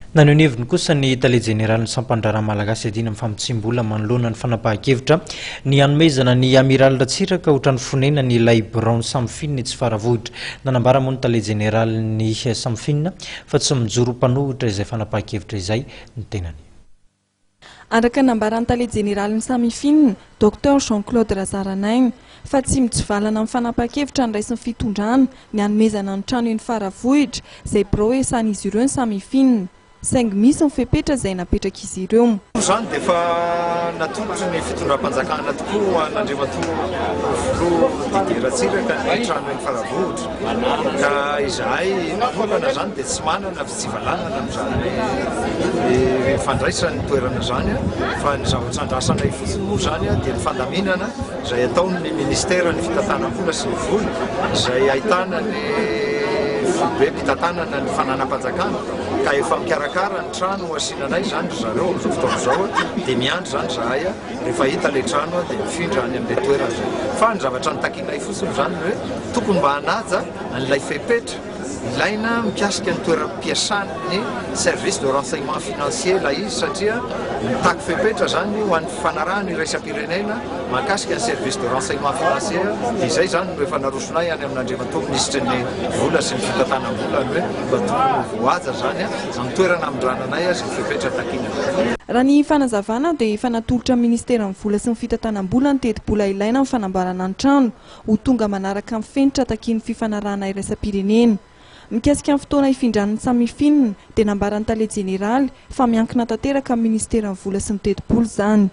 Naneho ny heviny kosa ny tale jeneralin'ny sampandraharaha malagasy iadiana amin'ny famotsiam-bola manoloana ny fanapahan-kevitra ny hanomezana ny Amiraly Ratsiraka ho trano fonenany ilay biraon'ny Samifin etsy Faravohitra. Nanambara moa ny tale jeneralin'ny Samifin fa tsy mijoro ho mpanohitra izay fanapahan-kevitra izay ny tenany. Araka ny nambaran'ny tale jeneralin'ny Samifin, Docteur Jean Claude Razaranaina, fa tsy mitsivalana amin'ny fanapahan-kevitra noraisin'ny fitondrana ny hanomezana ny trano eny Faravohitra, izay birao iasan'izy ireo ny Samifin. Saingy misy ny fepetra izay napetrak'izy ireo. Moa izany dia efa natolotry ny fitondram-panjakana tokoa ho an'Andriamatoa Filoha Didier Ratsiraka ny trano eny Faravohitra, ka izahay manokana izany dia tsy manana fitsivalanana amin'izany fandraisany ny toerana izany fa ny zavatra andrasanay fotsiny moa izany dia ny fandaminana izay ataon'ny ministeran'ny fitantanam-bola sy ny vola izay ahitana ny foibem-pitantanana ny fananam-panjakana ka efa mikarakara ny trano hasiana anay izany ry zareo amin'izao fotoana izao dia miandry izany izahay rehefa hita ilay trano dia mifindra any amin'ilay toerana izay fa ny zavatra notakianay fotsiny izany ny hoe tokony mba hanaja an'ilay fepetra Ilaina mikasika ny toeram-piasan'ny service de renseignement financier ilay izy satria mitaky fepetra izany ho an'ny fifanarahana iraisam-pirenena mahakasika ny service de renseignement financier dia izay izany no efa narosonay any amin'Andriamatoa Minisitry ny vola sy ny fitantanam-bola ny hoe mba tokony ho voahaja izany amin'ny toerana hamindrana anay izay fepetra takiana izay. Raha ny fanazavana dia efa natolotra ny Ministeran'ny vola sy ny fitantanam-bola ny tetibola ilaina amin'ny fanamboarana ny trano. ho tonga manaraka ny fenitra takian'ny fifanarahana iraisam-pirenena. Mikasika ny fotoana hifindran'ny Samifin dia nambaran'ny tale jeneraly fa miankina tanteraka amin'ny ministeran'ny vola sy ny tetibola izany.